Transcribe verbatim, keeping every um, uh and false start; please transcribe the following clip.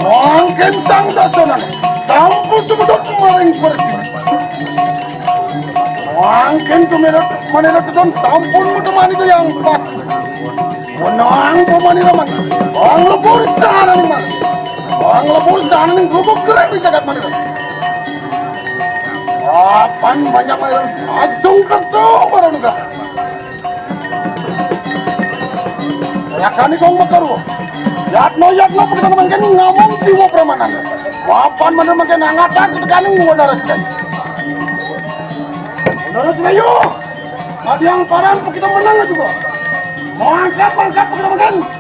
Mangkin sang dasanan, sampun tumedot maring pertiwi. Mangkin tumedot manira don sampun mutemani yang pas. Menang pemanira man. Wong lebur sananing man. Wong lebur sananing gubuk gereng di jagat manira. Apan banyak manira ajung kerto para nugraha. Yakane kong mekaru. Yatno, yatno, pakita mangkin ngamong jiwa pramanan. Mapan manir mangkin angatan ketekaning Wanara Sidayu. Wanara Sidayu. Adiang paran pakita menang juga. Mangkat, mangkat, pakita mangkin.